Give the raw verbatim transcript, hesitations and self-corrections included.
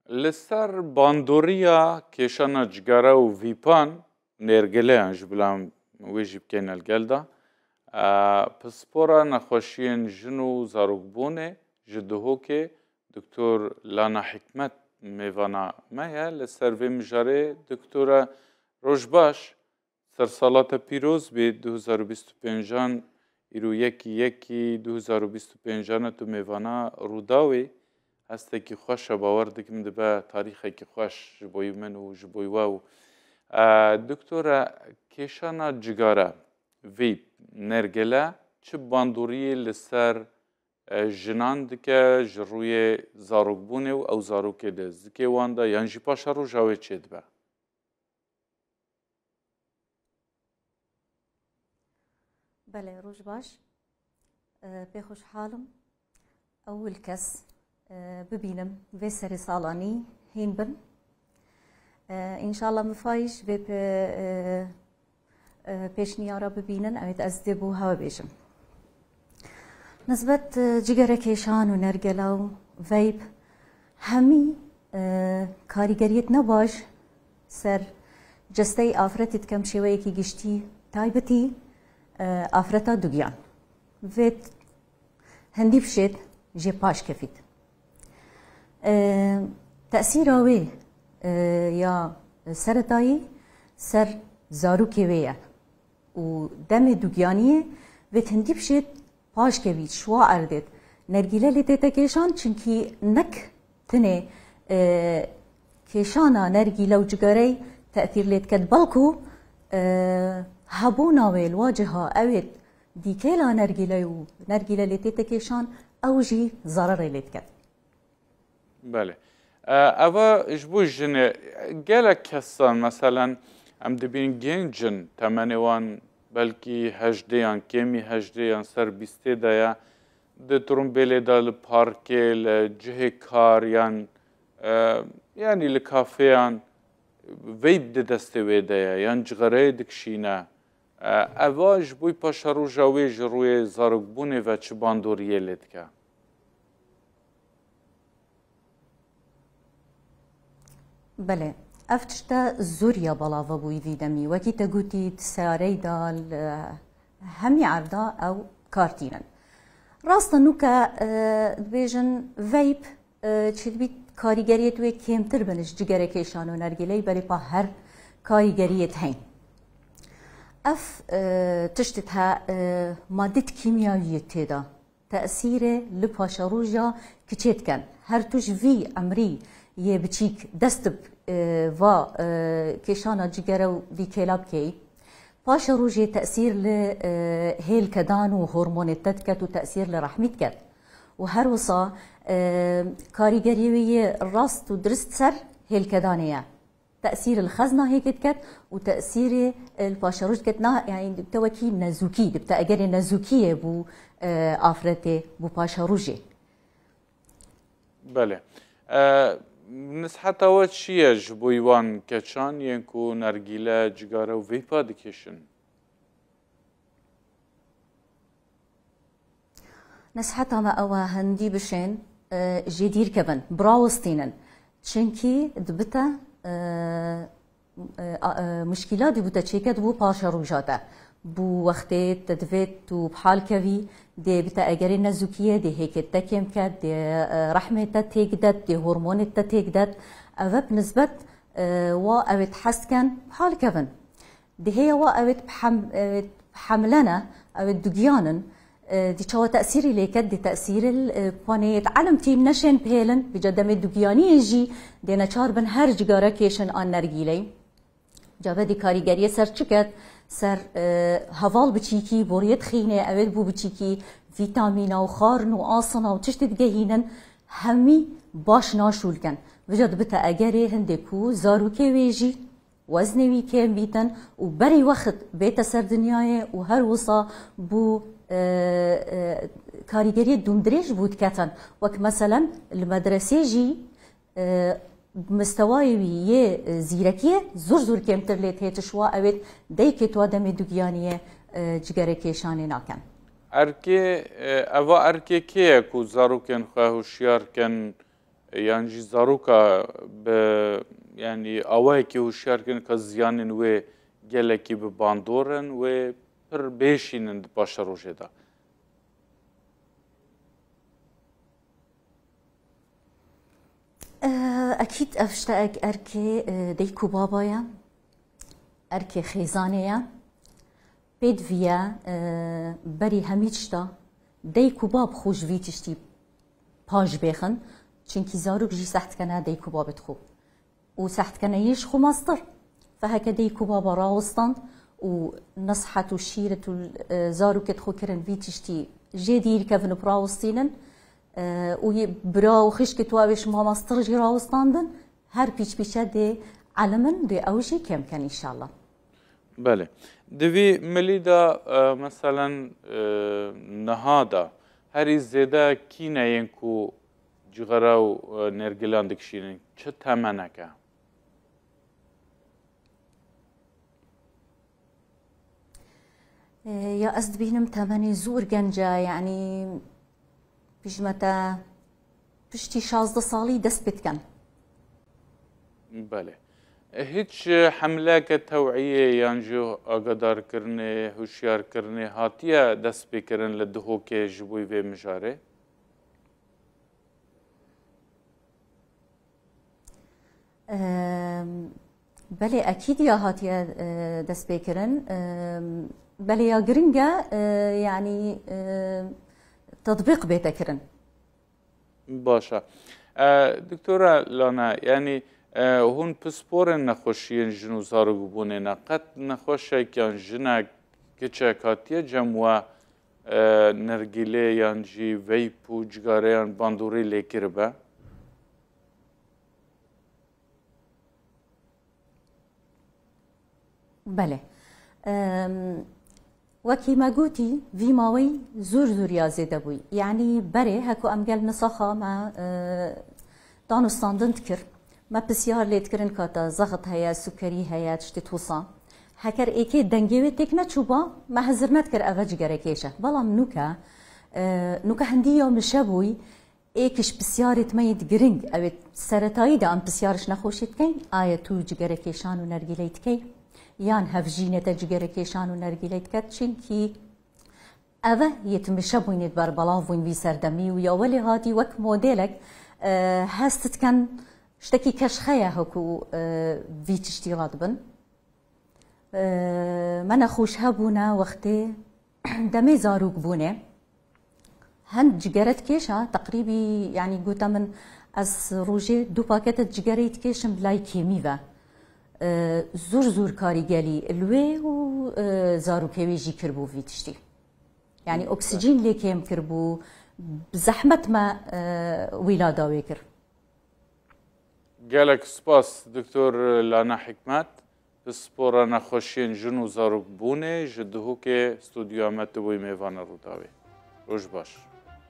Li ser bandoriya kêşana cigara û vîpan, nêrgeleyan ji bila wê jî bikeyne li gel de, e, pispora nexweşiyên jin û zarokbûnê ji Duhokê, Doktor Lana Hikmet mêvana me ye. Li ser vê mijarê, Doktore, roj baş. Sersalata pîroz bê, du hezar û bîst û pêncan, îro yekî yekî du hezar û bîst û pêncan e, tu mêvana Rûdawê. Hestekî xweş e, bawer dikim dibe tarîxekî xweş ji bo min û ji bo we û, e, Doktore, kêşana cigara, vîp, nergele çi bandoriyê li ser, e, jinan dike ji rûyê zarokbûnê û ew zarokê di zikê wan de yan jî paşeroja wê çêdibe? Belê, roj baş. E, pê xweşhal im ewil kes, e, bibînim vê serê salanî hîn bin. E, înşallah mifayî ji vê pe-, e, e, pêşniyara bibînin, ew ê ez dê bo hewe bêjim. Nisbet, e, cigere kêşan û nergela û veyb hemî, e, karîgeriyêt nebaş ser cesteyê afretê dikem şêweyekî giştî taybetî, e, afreta dugiyan. Vêt hindî bişêt jê paş kefît. E, tesîra wê, e, ya seretayî ser zarokê wê ye. Û demê dugiyaniyê vêt hindî bişêt paş kevît, şwa erdêt. Nergîle lê tête kêşan, çimkî nek tinê, e, kêşana nergîle û cigarey tesîr lê diket, belku, e, hebûna wê li wa ciha ewêt dîkêla nergîle û nergîle lê tête kêşan, ew jî zererê lê diket. Belê. E, eva ji bo jinê, gelek kesan, meselen, em dibînin gênc in, temenê wan belkî hejdê yan, kêmî hejdê yan ser bîstê de ye, di trumbêlê de, li parkê, li cihê kar yan, e, yanî li kafeyan, veyb di destê wê de ye, yan cixereyê dikişîne. E, eva ji bo paşeroja wê ji rûyê zarokbûnê ve çi bandoriyê lê dike? Belê, ev tişte zor ya belav bûyî vî demî. Wekî te gotî, di seyareyê de, li hemî erda ew kar tînin. Rast e, nûke, e, dibêjin veyb, e, çêdibît karîgeriyêt wê kêmtir bin ji cigere kêşan û nergîleyî, belê pa her karîgeriyêt heyn. Ev, e, tiştê he, e, madît kîmyawiyê tê de tesîrê li paşeroja kiçê dikin. Her tu ji vî emrî yê biçîk dest bi, e, va, e, kêşana cigere û dîkêla bikeyî, paşerojê tesîr li, e, hêlkedan û hormonê te diket û tesîr li rehmî diket. Û her wisa, e, karîgeriyê wê yê rast û dirist ser hêlkedanê ye. Tesîrê li xezna hêkê diket û tesîrê, e, li paşeroj diket. Na, yanî dibite wekî nezûkî, dibite egerê nezûkiyê bû, e, afretê, bû paşerojê. Belê. E, nisiheta we çi ye ji bo wan keçan yên ku nergîle, cigare û veypa dikêşin? Nesiheta me ew e, hindî bişên, e, jêdîr kevin, birawistînin. Çimkî dibite, e, e, a, e, muşkîla dî bûte çêket bû paşeroja te. Bû wextê te divê tu bi hal kevî, dê bite egerê nezûkiyê, dê hêkê te kêm ket, dê, e, rehmê te têk det, dê hormonê te têk det. Ev e bi nisbet, e, wa ew ê hez dikin bi hal kevin. Dihê ya wa ew ê bi hem-, ew ê bi hemle ne, ew ê dugiyan in. E, dî çawa tesîrî lê ket, dî tesîrî, e, panê yê elim tî neşên pêlin, vîca demê dugiyaniyê jî dê neçar bin her cigara kêşin an nergîleyî. Ca ve dî karîgeriyê ser çi ket, ser, e, heval biçîkî, boriyê dixînê, ew ê bû biçîkî, vîtamîna û xarin û asina û tiştê digehînin, hemî baş naşûlkin. Vêca dibite egerê hindê ku zarokê wê jî weznê wî kêm bîtin û berî wext bête ser dinyayê û her wisa bû, e, e, karîgeriyê dûmdirêj bû diketin. Wek meselen li medresê jî, e, mistewayê wî yê, e, zîrekiyê zûr zûr kêmtir lê tê tişwa ewêt deykê tuwa demê dugiyaniyê, e, cigerekêşanê nakin. Erkê, e, eva erkê kê ye ku zarokên xwe hişyar kin, yan jî zaroka bi, yanî awayekî hişyar kirin ka ziyanên wê gelekî bi bandor in, wê pir bêşînin di paşerojê de. Ekîd ev ştek erkê dayik û baba ye, erkê xêzanê ye. Pêdivî ye, berî hemî tişta dayik û bab xwe ji vî tiştî paş bêxin. Çinkî zarok jî seh dikene dayik û babêt xwe. Û seh dikene yê ji xwe mastir. Feheke dayik û baba rawistan û neshet û şîret û zarokêt xwe kirin vî tiştî jê dîr kevin û birawistînin. Û bira û xişkê tu ew ê ji mamastir jî rawistandin, her pîçpîçe dê elimin, dê ew jî kêm ken înşallah. Belê. Di vî milî de, e, meselen, e, niha de herî zêde kî ne yên ku cixera û, e, nergilan dikişînin? Çi temenek e? Ya ez dibînim temenê zûr genc e, yanî pişmete piştî şazdeh salî dest pê dikin. Belê. Hiç hemleke tewiyê yan jî agadarkirinê, hişyarkirinê hatiye destpêkirin li Dihokê ji bo vê mijarê? Belê, ekîd ya hatiye destpêkirin. Belê, ya giring e, yanî tetbîq bête kirin. Baş e. Doktora Lana, yanî hûn pisporên nexweşiyên jin û zarokbûnê ne? Qet nexweşek yan jinek, kiçek hatiye cem we nergîlê yan jî veyp û cigareyan bandorî lê kiribe? Belê. Wekî me gotî, vî maweyî zûr zûriya zêde bûyî. Yanî berê heko em gel nisaxa me danûstandin dikir. Me pisyar lê dikirin ka te zexit heye, sukerî heye, tiştê tosa. Heker êkê dengê wê têk neçûba, me hizir nedikir eve cigerekêş e. Belam nûke, nûke hindiya mişe bûyî, êk ji pisyarêt me yê di giring, ew ê seretayî de em pisyar ji nexweşê dikeyn, aye tu cigerekêşan û nergîley dikey? Yan hevjînê te cigerekêşan û nergîley diket? Çinkî eve yê tu mişe bûynê di ber belav bûyn vî serdemî û ya welê hatî wek modêlek, e, hest diken ştekî keşxe ye heku, e, vî tiştî radibin. E, me nexweş hebûne wextê demê zarok bûne. Hend cigeret kêşa teqrîbî, yanî gote min ez rojê du paketet cigereyî dikêşim bilay kêmî ve. E, zûr zûr karîgelî li wê û, e, zarokê wê jî kiribû vî tiştî. Yanî oksîjîn lê kêm kiribû, bi zehmet me, e, wîlada wê kir. Gelek spas Doktor Lana Hikmet, pispora nexweşiyên jin û zarokbûnê ji Duhokê stûdyoya me tu bûyî mêvana Rûdawê. Roj baş.